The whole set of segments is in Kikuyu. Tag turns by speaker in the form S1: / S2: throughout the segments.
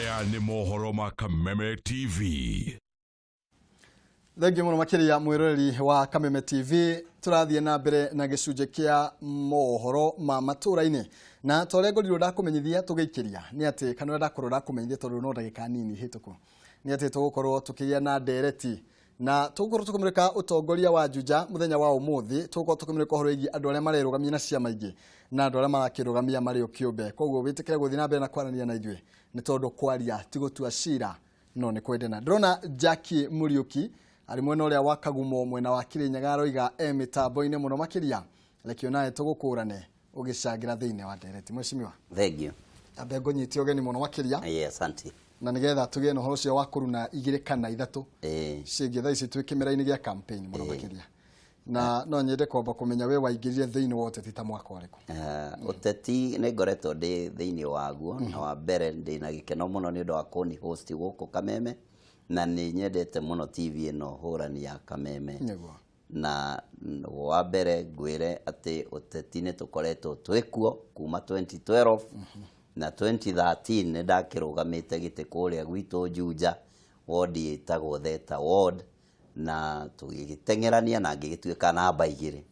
S1: Maya nĩ mohoro ma Kameme TV.
S2: Thengiũ mũno makĩria mwĩroreri wa Kameme TV. Tũrathiĩ na mbere na gĩcunjĩ kĩa mohoro ma matũra-inĩ, na ta ũrĩa ngorirwo ndakũmenyithia tũgĩikĩria nĩ atĩ, kana ũrĩa ndakorwo ndakũmenyithia tondũ no ndagĩka nini hĩtũku, nĩ atĩ tũgũkorwo tũkĩgĩa na ndereti na tũgũkorwo tũkĩmũrĩka ũtongoria wa Juja mũthenya wa ũmũthĩ. Tũgũkorwo tũkĩmũrĩka ũhoro wĩgiĩ andũ arĩa marerũgamia na ciama ingĩ na andũ arĩa marakĩrũgamia marĩ o kĩũmbe. Koguo wĩtĩkĩre gũthiĩ na mbere na kwaranĩria na ithuĩ, nĩ tondũ kwaria ti gũtua cira no nĩ kwendana. Ndĩrona Jackie Mũriũki arĩ mwena ũrĩa wa Kagumo, mwena wa Kirinyaga, aroiga e mĩtambo-inĩ mũno makĩria. Reke onawe tũgũkũrane ũgĩcangĩra thĩinĩ wa ndereti, mheshimiwa.
S3: Thank you.
S2: Ambe ngũnyite ũgeni mũno makĩria.
S3: Yeah, asante.
S2: Na nĩgetha tũgĩe na ũhoro ũcio wa kũruna igĩrĩ kana ithatũ ciĩgiĩ thaa ici twĩ kĩmera-inĩ gĩa campaign mũno makĩria, na no nyende kwamba kũmenya we waingĩrire thĩinĩ wa ũteti ta mwaka ũrĩkũ?
S3: Ũteti nĩ ngoretwo ndĩ thĩinĩ waguo, na wa mbere ndĩ na gĩkeno mũno nĩ ũndũ wa kũni host gũkũ Kameme, na nĩ nyendete mũno TV ĩno hũrani ya Kameme. Na wa mbere ngwĩre atĩ ũteti nĩ tũkoretwo twĩkuo kuma 2012, na 2013 nĩ ndakĩrũgamĩte gĩtĩ kũrĩa gwitũ Juja, ward ĩtagwo Theta Ward, na tũgĩgĩteng'erania na ngĩgĩtuĩka namba 2.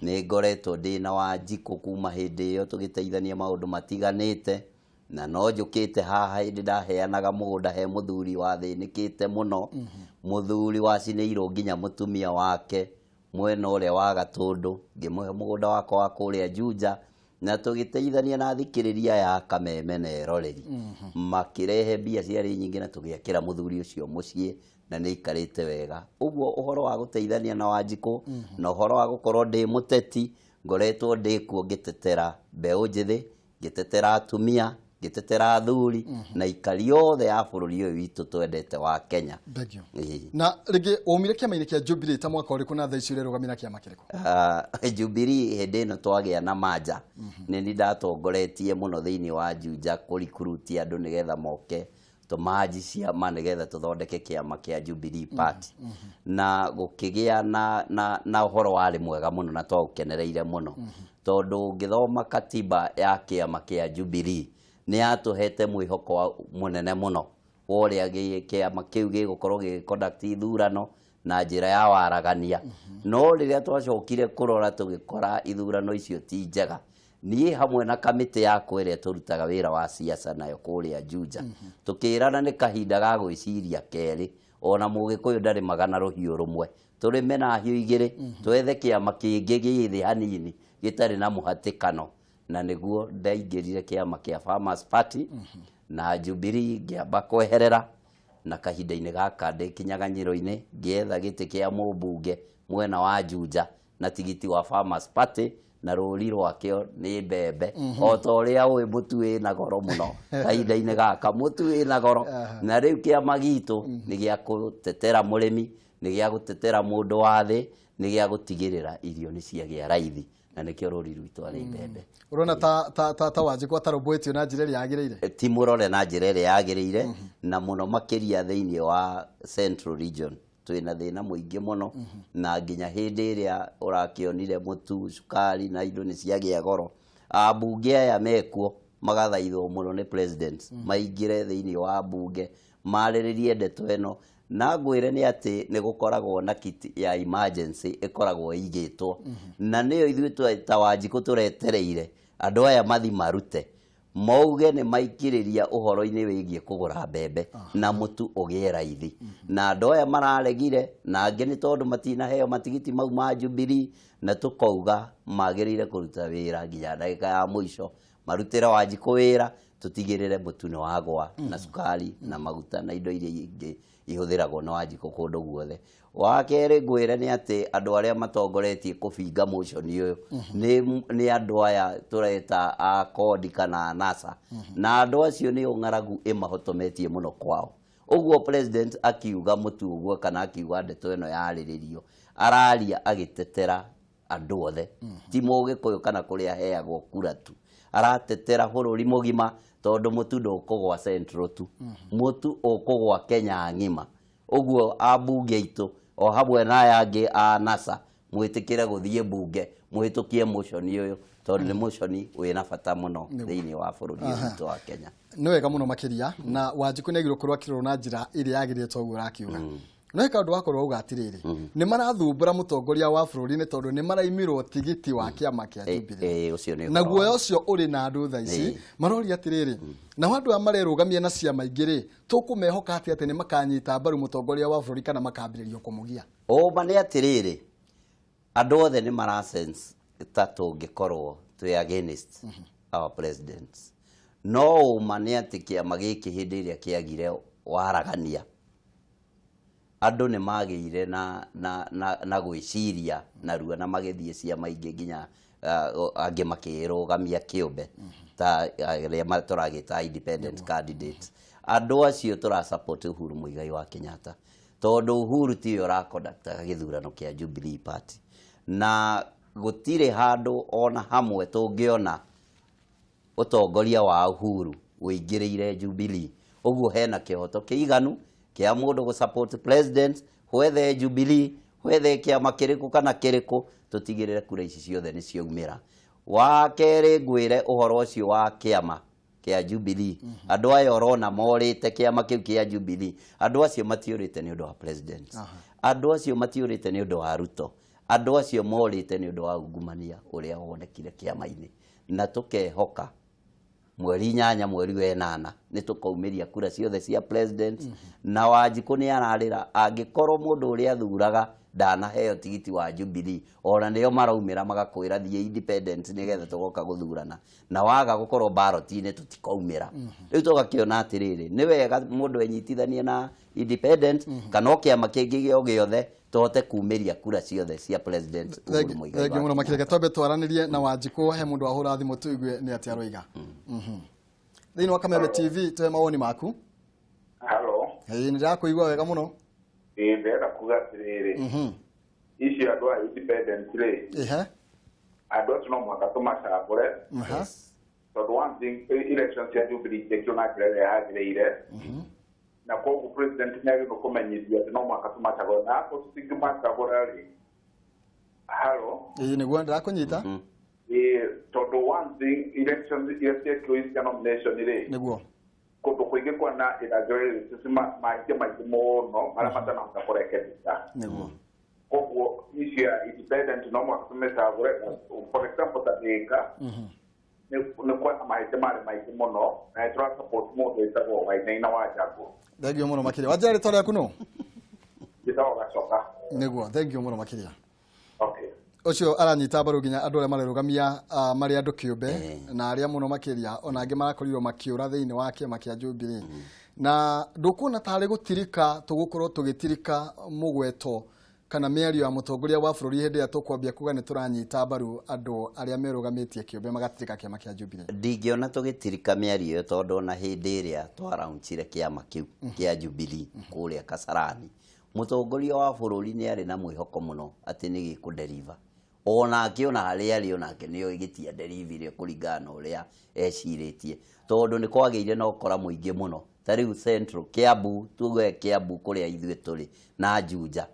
S3: Nĩ ngoretwo ndĩ na Wanjikũ kuma hĩndĩ ĩyo, tũgĩteithania maũndũ matiganĩte, na no njũkĩte haha hĩndĩ ndaheanaga mũgũnda he mũthuri wathĩnĩkĩte mũno, mũthuri wacinĩirwo nginya mũtumia wake mwena ũrĩa wa Gatũndũ, ngĩmũhe mũgũnda wakwa wa kũrĩa Juja, na tũgĩteithania na athikĩrĩria ya Kameme na eroreri, makĩrehe mbia ciarĩ nyingĩ na tũgĩakĩra mũthuri ũcio mũciĩ, na nĩ aikarĩte wega. Ũguo ũhoro wa gũteithania na Wanjikũ na ũhoro wa gũkorwo ndĩ mũteti, ngoretwo ndĩ kuo ngĩtetera mbeũ njĩthĩ, ngĩtetera atumia, ngĩtetera athuri na ikari othe ya bũrũri ũyũ witũ twendete wa Kenya.
S2: Thank you.
S3: Na
S2: rĩngĩ waumire kĩama-inĩ kĩa Jubilee ta mwaka ũrĩkũ, na thaa ici ũrerũgamia na kĩama kĩrĩkũ?
S3: Jubilee hĩndĩ ĩno twagĩa na manja, nĩ ni ndatongoretie mũno thĩinĩ wa Juja kũrikuruti andũ nĩgetha moke tũmanji ciama nĩgetha tũthondeke kĩama kĩa Jubilee Party, na gũkĩgĩa na ũhoro warĩ mwega mũno na twaũkenereire mũno, tondũ ũngĩthoma katiba ya kĩama kĩa Jubilee nĩ yatũhete mwĩhoko mũnene mũno wa ũrĩa kĩama kĩu gĩgũkorwo gĩgĩ-conduct ithurano na njĩra ya waragania. No rĩrĩa twacokire kũrora, tũgĩkora ithurano icio ti njega. Niĩ hamwe na kamĩtĩ yakwa ĩrĩa tũrutaga wĩra wa siasa nayo kũrĩa Juja, tũkĩrana nĩ kahinda ga gwĩciria kerĩ. Ona Mũgĩkũyũ ndarĩmaga na rũhiũ rũmwe, tũrĩme na hiũ igĩrĩ, twethe kĩama kĩngĩ gĩ thĩ hanini gĩtarĩ na mũhatĩkano, na nĩguo ndaingĩrire kĩama kĩa Farmers Party na Jubilee ngĩamba kweherera. Na kahinda-inĩ gaka ndĩ kinyaganyĩro-inĩ ngĩetha gĩtĩ kĩa mũmbunge mwena wa Juja na tigiti wa Farmers Party, na rũri rwakĩo nĩ mbembe. O ta ũrĩa ũĩ, mũtu wĩna goro mũno kahinda-inĩ gaka, mũtu wĩna goro. Na rĩu kĩama gitũ nĩ gĩa gũtetera mũrĩmi, nĩ gĩa gũtetera mũndũ wa thĩ, nĩ gĩa gũtigĩrĩra irio nĩ ciagĩa raithi, na nĩkĩo rũri rwitũ arĩ mbembe.
S2: Ũrona ta Wanjikũ atarũmbũĩtio na njĩra ĩrĩa yagĩrĩire?
S3: Ti mũrore na njĩra ĩrĩa yagĩrĩire, na mũno makĩria thĩinĩ wa Central Region twĩna thĩna mũingĩ mũno, na nginya hĩndĩ ĩrĩa ũrakĩonire mũtu, cukari na indo nĩ ciagĩa goro, ambunge aya mekuo magathaithwo mũno nĩ president maingĩre thĩinĩ wa mbunge marĩrĩrie ndeto ĩno. Na ngwĩre nĩ atĩ nĩ gũkoragwo na kit ya emergency ĩkoragwo ĩigĩtwo, na nĩyo ithuĩ ta Wanjikũ tũretereire andũ aya mathi marute mauge nĩ maikĩrĩria ũhoro-inĩ wĩgiĩ kũgũra mbembe na mũtu ũgĩe raithi. Na andũ aya mararegire na angĩ nĩ tondũ matinaheo matigiti mau ma Jubilee, na tũkauga magĩrĩire kũruta wĩra nginya ndagĩka ya mũico, marutĩre Wanjikũ wĩra, tũtigĩrĩre mũtu nĩ wagwa na cukari na maguta na indo iria ingĩ ihũthĩragwo nĩ Wanjikũ kũndũ guothe. Wa kerĩ ngwĩre nĩ atĩ andũ arĩa matongoretie kũbinga motion ũyũ nĩ andũ aya tũreta a kodi kana a NASA, na andũ acio nĩo ng'aragu ĩmahotometie mũno kwao. Ũguo president akiuga mũtu ũguo kana akiuga ndeto ĩno yarĩrĩrio, araria agĩtetera andũ othe, ti Mũgĩkũyũ kana kũrĩa aheagwo kura tu, aratetera bũrũri mũgima, tondũ mũtu ndũkũgwa Central tu, mũtu ũkũgwa Kenya ng'ima. Ũguo ambunge aitũ o hamwe na aya angĩ a NASA Mwĩtĩkĩre gũthiĩ mbunge, mũhĩtũkie motion ũyũ, tondũ nĩ motion wĩna bata mũno thĩinĩ wa bũrũri ũyũ witũ wa Kenya.
S2: Nĩ wega mũno makĩria, na Wanjikũ nĩ agĩrĩirwo gũkorwo akĩrorwo na njĩra ĩrĩa yagĩrĩire toguo ũrakiuga. No he kaũndũ wakorwo wauga atĩrĩrĩ, nĩ marathumbũra mũtongoria wa bũrũri nĩ tondũ nĩ maraimirwo tigiti wa kĩama kĩa Jubilee.
S3: Ũcio nĩ
S2: na
S3: ũhoro
S2: guoya ũcio ũrĩ na andũ thaa ici maroria atĩrĩrĩ, nao andũ aya marerũgamia na ciama ingĩ rĩ, tũkũmehoka atĩa atĩ nĩ makanyita mbaru mũtongoria wa bũrũri kana makambĩrĩrio kũmũgia?
S3: Ũma nĩ atĩrĩrĩ, andũ othe nĩ mara sense ta tũngĩkorwo twĩ against our president, no ũma nĩ atĩ kĩama gĩkĩ hĩndĩ ĩrĩa kĩagire waragania, andũ nĩ magĩire na gwĩciria narua na magĩthiĩ ciama ingĩ, nginya angĩ makĩrũgamia kĩũmbe ta arĩa tũragĩta independent candidate. Andũ acio tũra support Uhuru Muigai wa Kenyatta, tondũ Uhuru tiwe ũraconductaga gĩthurano kĩa Jubilee Party, na gũtirĩ handũ ona hamwe tũngĩona ũtongoria wa Uhuru ũingĩrĩire Jubilee. Ũguo hena kĩhoto kĩiganu kĩa mũndũ gũ support president, whether Jubilee, whether kĩama kĩrĩkũ kana kĩrĩkũ, tũtigĩrĩre kura ici ciothe nĩ ciaumĩra. Wa kerĩ, ngwĩre ũhoro ũcio wa kĩama kĩa Jubilee, andũ aya ũrona morĩte kĩama kĩu kĩa Jubilee, andũ acio matiũrĩte nĩ ũndũ wa president, andũ acio matiũrĩte nĩ ũndũ wa Ruto, andũ acio morĩte nĩ ũndũ wa ungumania ũrĩa wonekire kĩama-inĩ. Na tũkehoka mweri 8 mweri wa 8 nĩ tũkaumĩria kura ciothe cia president. Na Wanjikũ nĩ ararĩra angĩkorwo mũndũ ũrĩa athuraga ndanaheo tigiti wa Jubilee, ona nĩo maraumĩra magakwĩra thiĩ independent nĩgetha tũgoka gũthurana, na waga gũkorwo ballot-inĩ tũtikaumĩra. Rĩu tũgakĩona atĩrĩrĩ, nĩ wega mũndũ enyitithanie na independent kana o kĩama kĩngĩ o gĩothe, tũhote kumĩria kura ciothe cia president Uhuru Muigai
S2: Thengiũ
S3: wa
S2: mũno makĩria.
S3: Kenyatta.
S2: Twambe twaranĩrie na Wanjikũ, he mũndũ wahũra thimũ, tũigue nĩ atĩa aroiga. Thĩinĩ wa Kameme TV, tũhe mawoni maku.
S4: Halo.
S2: Ĩĩ, nĩ ndĩrakũigua wega mũno.
S4: Ĩĩ, ndĩrenda kuga atĩrĩrĩ, icio andũ a independent rĩ, andũ acio no mũhaka tũmacagũre, tondũ one thing, election cia Jubilee ciekirwo na njĩra ĩrĩa yagĩrĩire, na koguo president nĩ agĩrĩirwo kũmenyithio atĩ no mũhaka tũmacagũre, na akorwo tũtingĩmacagũra rĩ, halo?
S2: Ĩĩ, nĩguo, ndĩrakũnyita.
S4: Ĩĩ, tondũ one thing, elections iria ciekirwo ici cia nomination rĩ, kũndũ kũingĩ kwana irregularities, mahĩtia maingĩ mũno marĩa matanahota kũrekebika. Koguo icio ya independent no mũhaka tũmĩcagũre. For example, ta Thika nĩ kwana mahĩtia marĩ maingĩ mũno, na nĩ tũra support mũndũ wĩtagwo Wainaina wa Njangũ.
S2: Thengiũ mũno makĩria. Wanjĩra rĩtwa rĩaku nũ?
S4: Njĩtagwo Gacoka.
S2: Nĩguo, thengiũ mũno makĩria.
S4: Okay.
S2: Ũcio aranyita mbaru nginya andũ arĩa marerũgamia marĩ andũ kĩũmbe na arĩa mũno makĩria ona angĩ marakorirwo makĩũra thĩinĩ wa kĩama kĩa Jubilee. Na ndũkuona tarĩ gũtirika tũgũkorwo tũgĩtirika mũgweto kana mĩario ya mũtongoria wa bũrũri hĩndĩ ĩrĩa tũkwambia kuga nĩ tũranyita mbaru andũ arĩa merũgamĩtie kĩũmbe magatirika kĩama kĩa Jubilee?
S3: Ndingĩona tũgĩtirika mĩario ĩyo, tondũ ona hĩndĩ ĩrĩa twaraunchire kĩama kĩu kĩa Jubilee kũrĩa Kasarani, mũtongoria wa bũrũri nĩ arĩ na mwĩhoko mũno atĩ nĩ gĩkũdeliver. Onake ona harĩa arĩ, onake nĩoĩ gĩtia delivery kũringana na ũrĩa ecirĩtie, tondũ nĩ kwagĩire na ũkora mũingĩ mũno. Ta rĩu Central Kiambu, tuge Kiambu kũrĩa ithuĩ tũrĩ na Juja,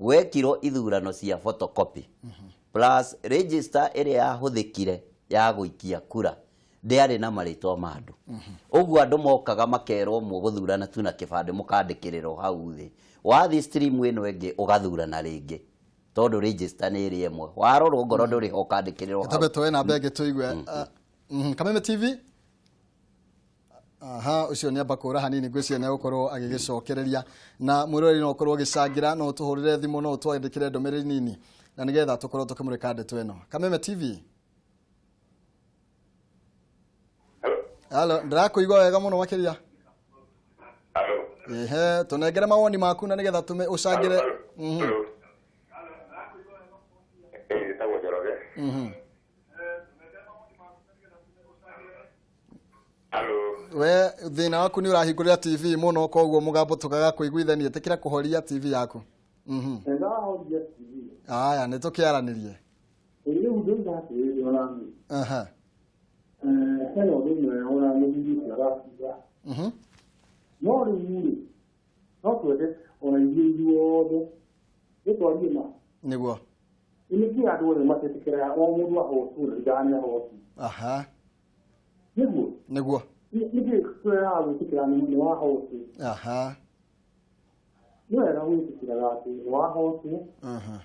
S3: gwekirwo ithurano cia photocopy, plus register ĩrĩa yahũthĩkire ya gũikia kura ndĩarĩ na marĩtwa ma andũ. Ũguo andũ mokaga makerwo mũgũthurana tu na kĩbandĩ, mũkandĩkĩrĩrwo hau thĩ, wathiĩ stream ĩno ĩngĩ ũgathurana rĩngĩ, tondũ register nĩ ĩrĩ ĩmwe, warorwo ngoro ndũrĩ ho ũkandĩkĩrĩrwo hau.
S2: Twambe tuoe namba ĩngĩ tũigue. Kameme TV. Aha, ũcio nĩ amba kũra hanini, ngwĩciria nĩ egũkorwo agĩgĩcokereria. Na mwĩroreri no ũkorwo ũgĩcangĩra, no ũtũhũrĩre thimũ, no ũtwandĩkĩre ndũmĩrĩri nini, na nĩgetha tũkorwo tũkĩmũrĩka ndeto ĩno. Kameme TV. Halo, ndĩrakũigua wega mũno makĩria.
S4: Halo.
S2: Ehe, tũnengere mawoni maku na nĩgetha tũme ũcangĩre.
S4: Halo. Ĩĩ, njĩtagwo Njoroge. Halo.
S2: We thĩna waku nĩ ũrahingũrĩra TV mũno, koguo mũgambo tũkaga kũiguithania. Ĩtĩkĩra kũhoria TV yaku.
S5: Ndahoria TV.
S2: Aya, nĩ tũkĩaranĩrie.
S5: Rĩu ndĩiga atĩrĩrĩ, ona hena ũndũ ũmwe ona mũthuri ũcio arakiuga, no rĩu rĩ, no twende ona ithuĩ ithuothe nĩ twarie ma. Nĩkĩ andũ othe matetĩkĩraga o mũndũ ahotwo na ndani ahotwo?
S2: Aha.
S5: Nĩguo.
S2: Nĩguo.
S5: Nĩkĩ twĩraga gwĩtĩkĩra nĩ wahotwo?
S2: Aha.
S5: Nĩ wega gwĩtĩkĩraga atĩ nĩ wahotwo.
S2: Aha.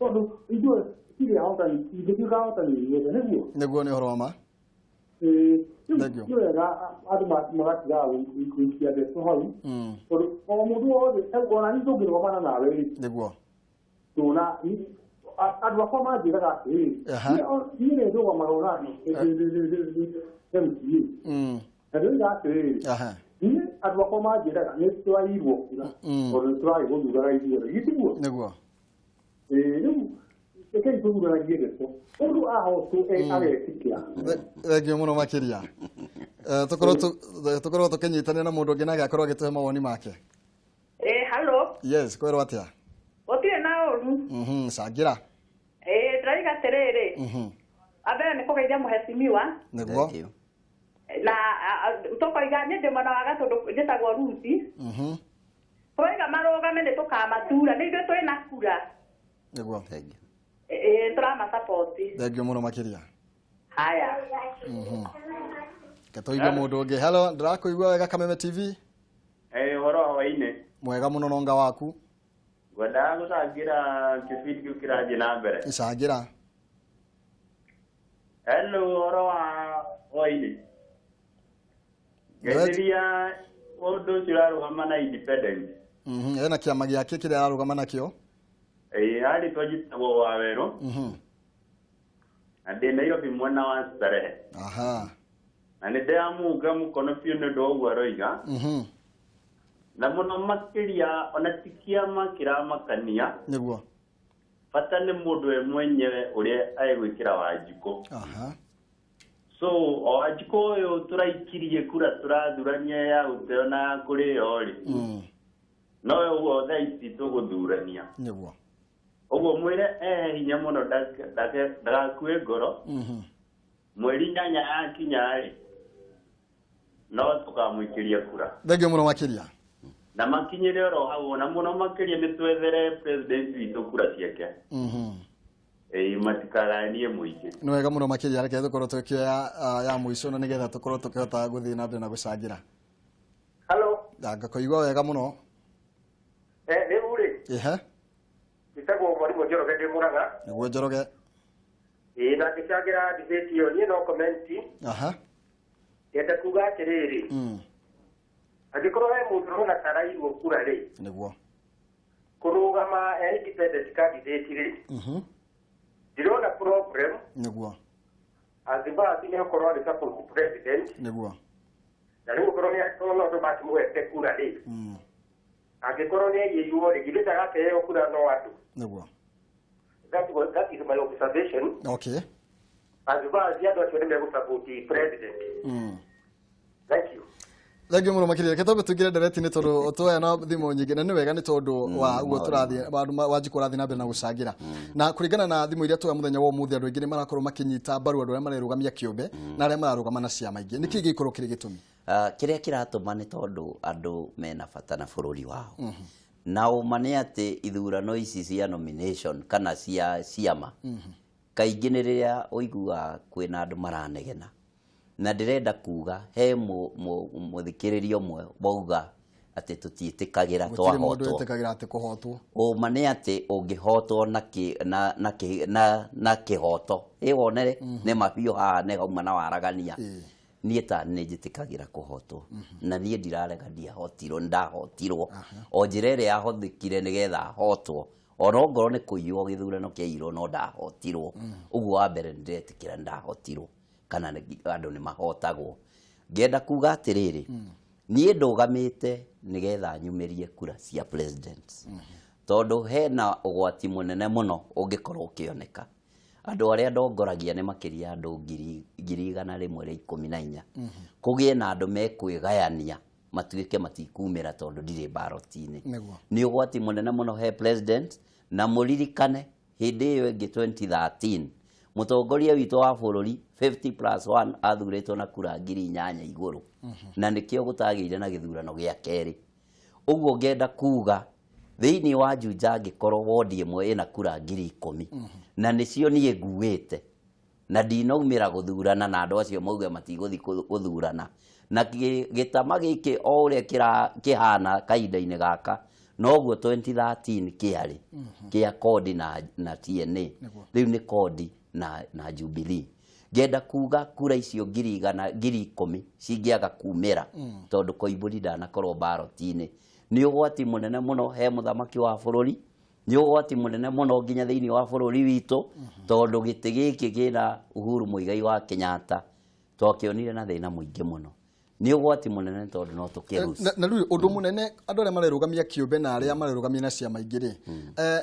S5: Tondũ ithuĩ tirĩ ahotani, ithuĩ ahotani ithuothe, nĩguo?
S2: Nĩguo, nĩ ũhoro wa ma.
S5: Ĩĩ,
S2: Thank you.
S5: nĩ wega andũ magatigaga gũikia ndeto hau. Tondũ o mũndũ wothe, ona niĩ tũngĩrũgamana nawe rĩ.
S2: Nĩguo.
S5: Tũna andũ akwa manjĩraga atĩrĩrĩ, niĩ nĩ ndũgamaga ona MCA. Na ndĩroiga atĩrĩrĩ, niĩ andũ akwa manjĩraga nĩ tũrairwo kura, tondũ nĩ tũrarĩ gũthuraga ithuothe, gĩtiguo?
S2: Nĩguo.
S5: Ĩĩ, rĩu rekei tũthuranagie ndeto. Mũndũ ahotwo agetĩkĩra.
S2: Thank you mũno makĩria. Tũkorwo tũkĩnyitanĩra na mũndũ ũngĩ nake akorwo agĩtũhe mawoni make.
S6: Hello.
S2: Yes, kwĩrwo atĩa?
S6: Gũtirĩ na ũru.
S2: Cangĩra.
S6: Ndĩraiga atĩrĩrĩ. Ambere nĩ kũgeithia mũhecimiwa.
S2: Nĩguo.
S6: Na tũkoiga niĩ ndĩ mwena wa Gatũndũ njĩtagwo Ruthi. Tũroiga marũgame nĩ tũkamatura, nĩ ithuĩ twĩna kura.
S2: Nĩguo.
S3: Thank you.
S6: Tũramasupport.
S2: Thank you mũno makĩria.
S6: Haya.
S2: Reke tũigue mũndũ ũngĩ. Hello, ndĩrakũigua wega Kameme TV.
S7: Ũhoro wa hwainĩ.
S2: Mwega mũno nonga waku.
S7: Ngwendaga gũcangĩra kĩbindi kĩu kĩrathiĩ na mbere.
S2: Cangĩra.
S7: Hello, ũhoro wa hwainĩ. Ngeithĩria mũndũ ũcio ũrarũgama na independent.
S2: Ena kĩama gĩake kĩrĩa ararũgama nakĩo.
S7: Harĩ twanjĩtagwo Wawerũ. Na ndĩ Nairobi mwena wa Starehe.
S2: Aha.
S7: Na nĩ ndĩramũnga mũkono biũ nĩ ũndũ wa ũguo aroiga. Na mũno makĩria ona ti kĩama kĩramakania.
S2: Nĩguo.
S7: Bata nĩ mũndũ we mwenyewe ũrĩa egwĩkĩra Wanjikũ.
S2: Aha.
S7: So o Wanjikũ ũyũ tũraikirie kura tũrathurania ya gũteo na ya kũrĩo rĩ. No ũguo thaa ici tũgũthurania.
S2: Nĩguo.
S7: Ũguo mwĩre ehe hinya mũno ndagakue ngoro. Mweri 8 yakinya rĩ, no tũkamũikĩria kura.
S2: Thank you mũno makĩria.
S7: Na makinyĩre oro hau, na mũno makĩria nĩ twethere president witũ kura ciake. Matikagayanie mũingĩ.
S2: Nĩ wega mũno makĩria, reke tũkorwo tũkĩoya ya mũico na nĩgetha tũkorwo tũkĩhota gũthiĩ na mbere na gũcangĩra.
S8: Hello.
S2: Ngakũigua wega mũno.
S8: Rĩu rĩ.
S2: Ehe.
S8: Njĩtagwo Mwarimũ Njoroge ndĩ Mũrang'a.
S2: Nĩguo Njoroge.
S8: Ĩĩ, na ngĩcangĩra debate ĩyo niĩ no comment.
S2: Aha.
S8: Ngenda kuga atĩrĩrĩ. Angĩkorwo he mũndũ ũrona ta arairwo kura rĩ.
S2: Nĩguo.
S8: Kũrũgama e independent candidate rĩ. Ndĩrona problem.
S2: Nĩguo.
S8: As far as nĩ okorwo arĩ support president.
S2: Nĩguo.
S8: Na rĩu okorwo nĩ akorwo no andũ makĩmũhete kura rĩ. Angĩkorwo nĩ aiyĩirwo rĩ, githĩ ndagakĩheo kura no andũ.
S2: Nĩguo.
S8: That is my observation.
S2: Okay.
S8: As far as andũ acio nĩ megũsupport president. Thank you.
S2: Thank you mũno makĩria. Reke twambe tũingĩre ndereti-inĩ tondũ tuoya na thimũ nyingĩ, na nĩ wega nĩ tondũ wa ũguo tũrathiĩ, Wanjikũ ũrathiĩ na mbere na gũcangĩra. Na kũringana na thimũ iria tuoya mũthenya wa ũmũthĩ, andũ aingĩ nĩ marakorwo makĩnyita mbaru andũ arĩa marerũgamia kĩũmbe na arĩa mararũgama na ciama ingĩ. Nĩkĩ gĩgĩkorwo kĩrĩ gĩtũmi?
S3: Kĩrĩa kĩratũma nĩ tondũ andũ mena bata na bũrũri wao. Na ũma nĩ atĩ ithurano ici cia nomination kana cia ciama, kaingĩ nĩ rĩrĩa ũiguaga kwĩna andũ maranegena. Na ndĩrenda kuga he mũthikĩrĩria ũmwe wauga atĩ tũtiĩtĩkagĩra
S2: Gũtirĩ mũndũ
S3: twahotwo.
S2: wĩtĩkagĩra atĩ kũhotwo.
S3: Ũma nĩ atĩ ũngĩhotwo na kĩhoto, ĩ wonere nĩ mabiũ haha nĩ hauma na waragania. Niĩ ta nĩ njĩtĩkagĩra kũhotwo. Na niĩ ndirarega ndiahotirwo, nĩ ndahotirwo. O njĩra ĩrĩa yahũthĩkire nĩgetha hotwo. Ona ongorwo nĩ kũiywo gĩthurano kĩaiyirwo no ndahotirwo. Ũguo wa mbere nĩ ndĩretĩkĩra nĩ ndahotirwo. Kana andũ nĩ mahotagwo. Ngenda kuga atĩrĩrĩ, niĩ ndũgamĩte nĩgetha nyumĩrie kura cia president. Tondũ hena ũgwati mũnene mũno ũngĩkorwo ũkĩoneka. Andũ arĩa ndongoragia nĩ makĩria andũ 114,000. Kũgĩe na andũ mekwĩgayania matuĩke matikumĩra tondũ ndirĩ ballot-inĩ. Nĩ ũgwati mũnene mũno he president, na mũririkane hĩndĩ ĩyo ĩngĩ 2013 mũtongoria witũ wa bũrũri 50+1 athurĩtwo na kura 8,000 igũrũ. Na nĩkĩo gũtagĩire na gĩthurano gĩa kerĩ. Ũguo ngenda kuga Thĩinĩ wa Juja angĩkorwo wodi ĩmwe ĩna kura 10,000 na nĩcio niĩ nguĩte na ndinaumĩra gũthurana na andũ acio mauge matigũthiĩ gũthurana na gĩtama gĩkĩ o ũrĩa kĩhana kahinda-inĩ gaka noguo 2013 kĩarĩ kĩa Kodi na TNA, rĩu nĩ Kodi na Jubilee. Ngenda kuga kura icio 100,000 10,000 cingĩaga kumĩra tondũ Koimbũri ndanakorwo baroti-inĩ. Nĩ ũgwati mũnene mũno he mũthamaki wa bũrũri, nĩ ũgwati mũnene mũno nginya thĩinĩ wa bũrũri witũ, tondũ gĩtĩ gĩkĩ kĩna Uhuru Muigai wa Kenyatta twakĩonire na thĩna mũingĩ mũno. Nĩ ũgwati mũnene tondũ no tũkĩruce.
S2: Na rĩu ũndũ mũnene andũ arĩa marerũgamia kĩũmbe na arĩa marerũgamia na ciama ingĩ rĩ,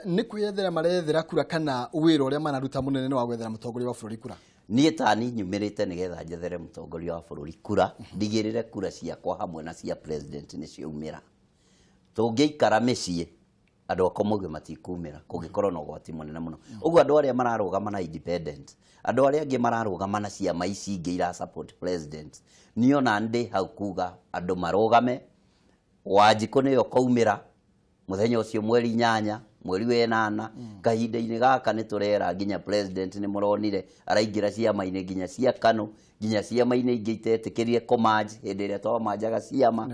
S2: nĩ kwĩyethera marethera kura kana wĩra ũrĩa mararuta mũnene nĩ wa gwethera mũtongoria wa bũrũri kura?
S3: Niĩ tani nyumĩrĩte nĩgetha njethere mũtongoria wa bũrũri kura, ndigĩrĩre kura ciakwa hamwe na cia president nĩ ciaumĩra. Tũngĩikara mĩciĩ andũ akwa mauge matikumĩra, kũngĩkorwo na ũgwati mũnene mũno. Ũguo andũ arĩa mararũgama na independent, andũ arĩa angĩ mararũgama na ciama ici ingĩ ira support president, niĩ ona ndĩ hau kuga andũ marũgame. Wanjikũ nĩwe ũkaumĩra mũthenya ũcio mweri 8 mweri wa 8. Kahinda-inĩ gaka nĩ tũrera nginya president nĩ mũronire araingĩra ciama-inĩ nginya cia KANU, nginya ciama-inĩ ingĩ itetĩkĩrire kũmanji hĩndĩ ĩrĩa twamanjaga ciama,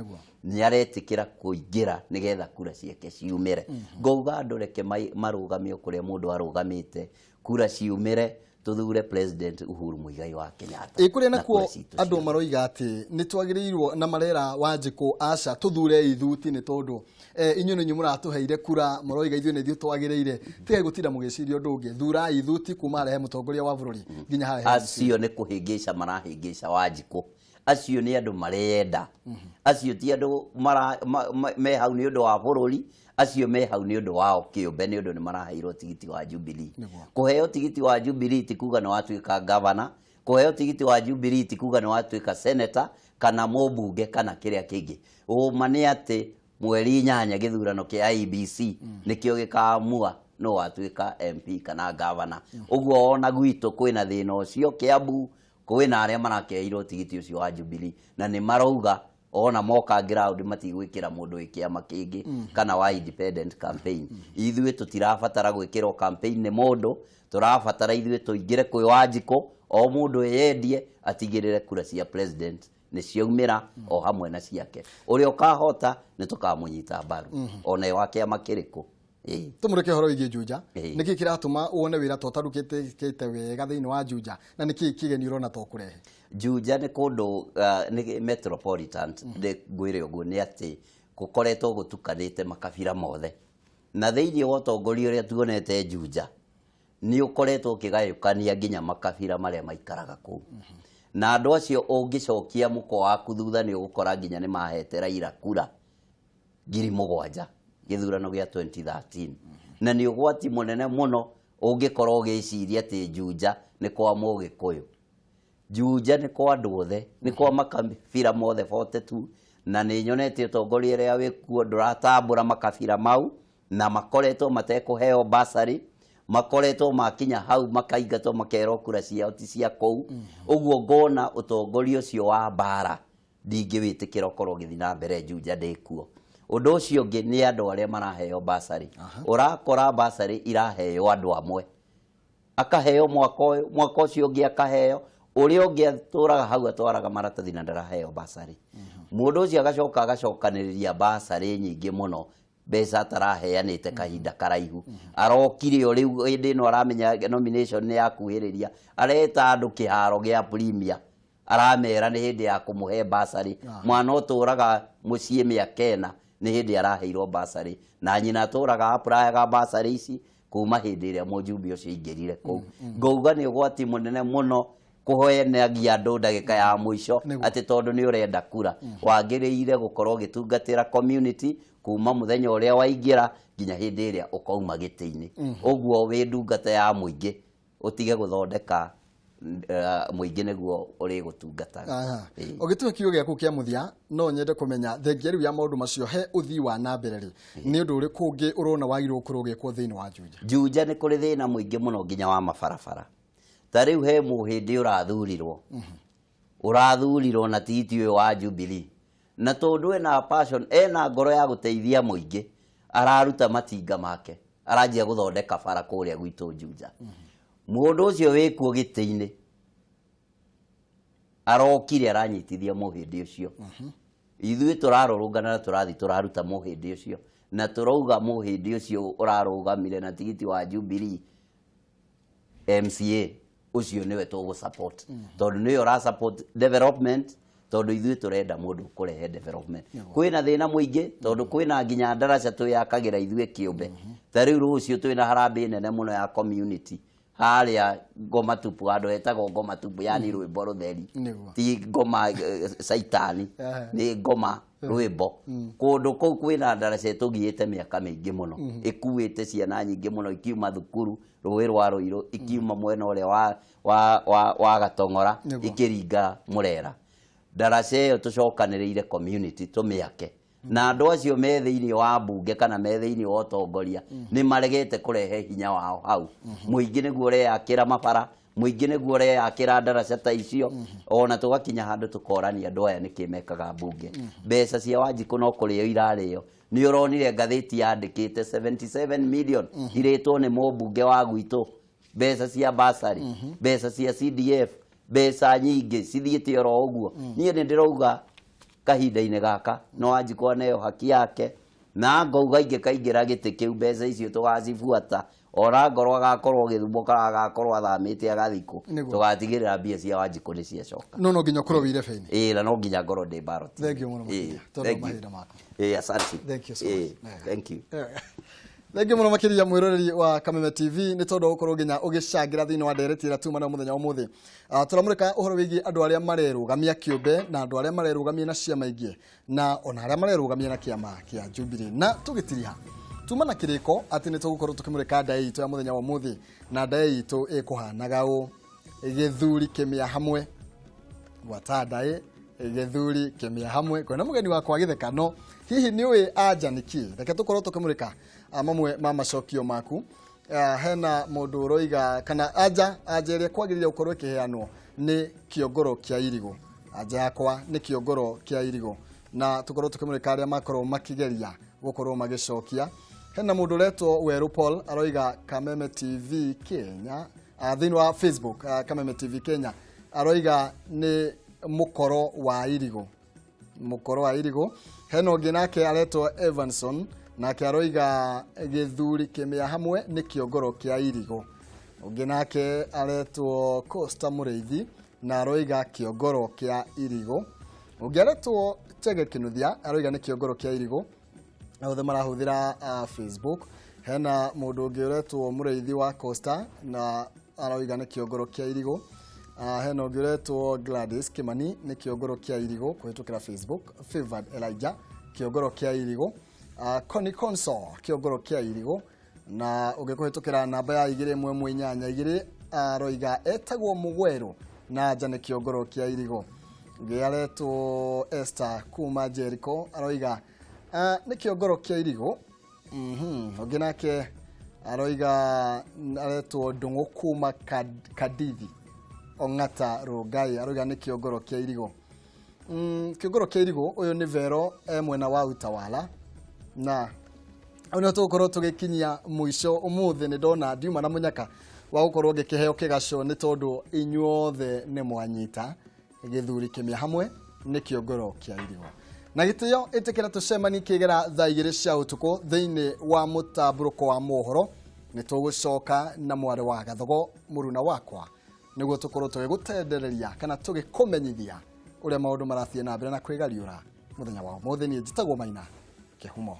S3: nĩ aretĩkĩra kũingĩra nĩgetha kura ciake ciumĩre. Ngauga andũ reke marũgame o kũrĩa mũndũ arũgamĩte, kura ciumĩre, tuthure President Uhuru Muigai wa Kenyatta.
S2: Ĩ kũrĩa nakuo andũ maroiga atĩ nĩ twagĩrĩirwo na marera Wanjikũ aca tuthure ithuti nĩ tondũ inyuĩ nĩ inyuĩ mũratũheire kura, maroiga ithuĩ nĩ ithuĩ twagĩrĩire. Tigai gũtinda mũgĩciria ũndũ ũngĩ, thurai ithuti kuma harĩa he mũtongoria wa bũrũri nginya harĩa he
S3: acio nĩ kũhĩngĩca marahĩngĩca Wanjikũ. Acio nĩ andũ mareyenda, acio ti andũ me hau nĩ ũndũ wa bũrũri, acio me hau nĩ ũndũ wao kĩũmbe, nĩ ũndũ nĩ maraheirwo tigiti wa Jubilee. Kũheo tigiti wa Jubilee ti kuga nĩ watuĩka governor, kũheo tigiti wa Jubilee ti kuga nĩ watuĩka senator kana mũmbunge kana kĩrĩa kĩngĩ. Ũma nĩ atĩ mweri 8 gĩthurano kĩa IEBC nĩkĩo gĩkamua no watuĩka MP kana governor. Ũguo ona gwitũ kwĩna thĩna ũcio Kiambu, kwĩna arĩa marakĩheirwo tigiti ũcio wa Jubilee na nĩ marauga ona moka ground matigwĩkĩra mũndũ wĩ kĩama kĩngĩ kana wa independent campaign. Ithuĩ tũtirabatara gwĩkĩrwo campaign nĩ mũndũ, tũrabatara ithuĩ tũingĩre kwĩ Wanjikũ, o mũndũ eyendie atigĩrĩre kura cia president nĩ ciaumĩra o hamwe na ciake. Ũrĩa ũkahota nĩ tũkamũnyita mbaru ona wa kĩama kĩrĩkũ.
S2: Tũmũreke ũhoro wĩgiĩ Juja. Nĩkĩ kĩratũma wone wĩra ta ũtarutĩkĩte wega thĩinĩ wa Juja, na nĩkĩ kĩgeni ũrona ta ũkũrehe?
S3: Juja nĩ kũndũ nĩ metropolitan, nĩ ngwĩre ũguo nĩ atĩ gũkoretwo gũtukanĩte makabira mothe, na thĩinĩ wa ũtongoria ũrĩa tuonete Juja nĩ ũkoretwo ũkĩgayũkania nginya makabira marĩa maikaraga kũu. Na andũ acio ũngĩcokia mũkwa waku thutha nĩ ũgũkora nginya nĩ mahete Raila kura 7,000 gĩthurano gĩa 2013. Na nĩ ũgwati mũnene mũno ũngĩkorwo ũgĩciria atĩ Juja nĩ kwa Mũgĩkũyũ. Juja nĩ kwa andũ othe, nĩ kwa makabira mothe 42, na nĩ nyonete ũtongoria ũrĩa wĩkuo ndũratambũra makabira mau, na makoretwo matekũheo basarĩ, makoretwo makinya hau makaingatwo makerwo kura ciao ti cia kũu. Ũguo ngona ũtongoria ũcio wa mbara ndingĩwĩtĩkĩra ũkorwo ũgĩthiĩ na mbere Juja ndĩkuo. Ũndũ ũcio ũngĩ nĩ andũ arĩa maraheo basarĩ. Ũrakora basarĩ iraheo andũ amwe, akaheo mwaka ũyũ, mwaka ũcio ũngĩ akaheo, ũrĩa ũngĩ atũraga hau atwaraga maratathi na ndaraheo basarĩ. Mũndũ ũcio agacoka agacokanĩrĩria basarĩ nyingĩ mũno, mbeca ataraheanĩte kahinda karaihu. Arokire o rĩu hĩndĩ ĩno aramenya nomination nĩ yakuhĩrĩria, areta andũ kĩharo gĩa Premier, aramera nĩ hĩndĩ ya kũmũhe basarĩ. Mwana ũtũraga mũciĩ mĩaka 4 nĩ hĩndĩ araheirwo basarĩ, na nyina atũraga apurayaga basarĩ ici kuma hĩndĩ ĩrĩa mũjumbe ũcio aingĩrire kũu. Ngauga nĩ ũgwati mũnene mũno kũhenagia andũ ndagĩka ya mũico atĩ tondũ nĩ ũrenda kura. Wagĩrĩire gũkorwo ũgĩtungatĩra community kuma mũthenya ũrĩa waingĩra nginya hĩndĩ ĩrĩa ũkauma gĩtĩ-inĩ. Ũguo wĩ ndungata ya mũingĩ, ũtige gũthondeka mũingĩ nĩguo ũrĩgũtungataga.
S2: Ũgĩtua kiugo gĩaku kĩa mũthia, no nyende kũmenya thengia rĩu ya maũndũ macio he ũthii wa na mbere rĩ, nĩ ũndũ ũrĩkũ ũngĩ ũrona wagĩrĩirwo gũkorwo ũgĩkwo thĩinĩ wa Juja?
S3: Juja nĩ kũrĩ thĩna mũingĩ mũno nginya wa mabarabara. Ta rĩu he mũhĩndĩ ũrathurirwo, ũrathurirwo na tigiti ũyũ wa Jubilee, na tondũ ena passion, ena ngoro ya gũteithia mũingĩ, Araruta matinga make aranjia guthondeka bara kuria gwitu Juja. Mundu ucio wikuo giti-ini arokire aranyitithia muhindi ucio. Ithuĩ tũrarũrũngana na tũrathi tũraruta muhindi ucio na tũrauga muhindi ucio ũrarũgamire na tigiti wa Jubilee MCA ucio niwe tũgũ support tondu niwe ũra support development tondu ithuĩ tũrenda mũndũ kũrehe development. Kwĩna thĩna mũingĩ tondu kwĩna nginya ndaraca twĩyakagĩra ithuĩ kĩũmbe. Ta rĩu rũciũ twĩna harambee nene mũno ya community harĩa ngoma tupu, handũ hetagwo ngoma tupu, yani rwĩmbo rũtheri, ti ngoma caitani, nĩ ngoma rwĩmbo. Kũndũ kũu kwĩna ndaraca ĩtũgiĩte mĩaka mĩingĩ mũno, ĩkuĩte ciana nyingĩ mũno ikiuma thukuru rũĩ rwa Rũirũ, ikiuma mwena ũrĩa wa Gatong'ora ikĩringa Mũrera. Ndaraca ĩyo tũcokanĩrĩire community tũmĩake na andũ acio me thĩinĩ wa mbunge kana me thĩinĩ wa ũtongoria nĩ maregete kũrehe hinya wao hau. Mũingĩ nĩguo ũreyakĩra mabara, mũingĩ nĩguo ũreyakĩra ndaraca ta icio, ona tũgakinya handũ tũkorania andũ aya nĩkĩ mekaga mbunge. Mbeca cia Wanjikũ no kũrĩo irarĩo. Nĩ ũronire ngathĩti yandĩkĩte 77 million irĩtwo nĩ mũmbunge wa gwitũ, mbeca cia basari, mbeca cia CDF, mbeca nyingĩ cithiĩte oro ũguo. Niĩ nĩ ndĩrauga kahinda-inĩ gaka no Wanjikũ aneo haki yake, na ngauga ingĩkaingĩra gĩtĩ kĩu mbeca icio tũgacibuata, ona ngorwo agakorwo gĩthumo kana agakorwo athamĩte agathikũ, tũgatigĩrĩra mbia cia Wanjikũ nĩ ciacoka.
S2: No nginya ũkorwo wĩ irebe-inĩ.
S3: Ĩĩ, na no nginya ngorwo ndĩ ballot.
S2: Thank you mũno makĩria tondũ mahinda maku.
S3: Ĩĩ, asante.
S2: Thank you so much.
S3: Thank you.
S2: Thank you mũno makĩria mwĩroreri wa Kameme TV nĩ tondũ wa gũkorwo nginya ũgĩcangĩra thĩinĩ wa ndereti ĩrĩa tuma nayo mũthenya wa ũmũthĩ. Tũramũrĩka ũhoro wĩgiĩ andũ arĩa marerũgamia kĩũmbe na andũ arĩa marerũgamia na ciama ingĩ na ona arĩa marerũgamia na kĩama kĩa Jubilee. Na tũgĩtiriha tuma na kĩrĩko atĩ nĩ tũgũkorwo tũkĩmũrĩka ndaĩ itũ ya mũthenya wa ũmũthĩ, na ndaĩ itũ ĩkũhanaga ũũ: gĩthuri kĩmĩa hamwe, gwata ndaĩ gĩthuri kĩmĩa hamwe. Kwĩna mũgeni wakwa gĩthekano, hihi nĩ ũĩ anja nĩ kĩ? Reke tũkorwo tũkĩmũrĩka mamwe ma macokio maku. Hena mũndũ ũroiga kana anja ĩrĩa kwagĩrĩire gũkorwo ĩkĩheanwo nĩ kĩongoro kĩa irigũ. Anja yakwa nĩ kĩongoro kĩa irigũ, na tũkorwo tũkĩmũrĩka arĩa makorwo makĩgeria gũkorwo magĩcokia. Hena mũndũ ũretwo Werũ Paul aroiga Kameme TV Kenya, thĩinĩ wa Facebook, Kameme TV Kenya aroiga nĩ mũkoro wa irigũ, mũkoro wa irigũ. Hena ũngĩ nake aretwo Evanson, nake aroiga gĩthuri kĩmĩa hamwe nĩ kĩongoro kĩa irigũ. Ũngĩ nake aretwo Costa Mũrĩithi na aroiga kĩongoro kĩa irigũ. Ũngĩ aretwo Chege Kinuthia aroiga nĩ kĩongoro kĩa irigũ. Othe marahũthĩra Facebook. Hena mũndũ ũngĩ ũretwo Mũrĩithi wa Costa na aroiga nĩ kĩongoro kĩa irigũ. Hena ũngĩ ũretwo Gladys Kimani nĩ kĩongoro kĩa irigũ kũhĩtũkĩra Facebook. Favored Elijah kĩongoro kĩa irigũ. Connie Consol kĩongoro kĩa irigũ. Na ũngĩ kũhĩtũkĩra namba ya 21182 aroiga etagwo Mũgwerũ na anja nĩ kĩongoro kĩa irigũ. Ũngĩ aretwo Esther kuma Jericho aroiga nĩ kĩongoro kĩa irigũ. Ũngĩ nake aroiga aretwo Ndũng'ũ kuma Kadithi Ong'ata Rongai aroiga nĩ kĩongoro kĩa irigũ. Kĩongoro kĩa irigũ ũyũ nĩ Vero mwena wa Utawala. Na nĩ tũgũkorwo tũgĩkinyia mũico ũmũthĩ. Nĩ ndona ndiuma na mũnyaka wa gũkorwo ngĩkĩheo kĩgaco nĩ tondũ inyuothe nĩ mwanyita gĩthuri kĩmĩa hamwe nĩ kĩongoro kĩa irigũ. Na gĩtĩo ĩtĩkĩra tũcemani kĩgera thaa 2 cia ũtukũ thĩinĩ wa mũtambũrũko wa mohoro. Nĩ tũgũcoka na mwarĩ wa Gathogo mũruna wakwa nĩguo tũkorwo tũgĩgũtendereria kana tũgĩkũmenyithia ũrĩa maũndũ marathiĩ na mbere na kwĩgariũra mũthenya wa ũmũthĩ. Niĩ njĩtagwo Maina Kĩhumo.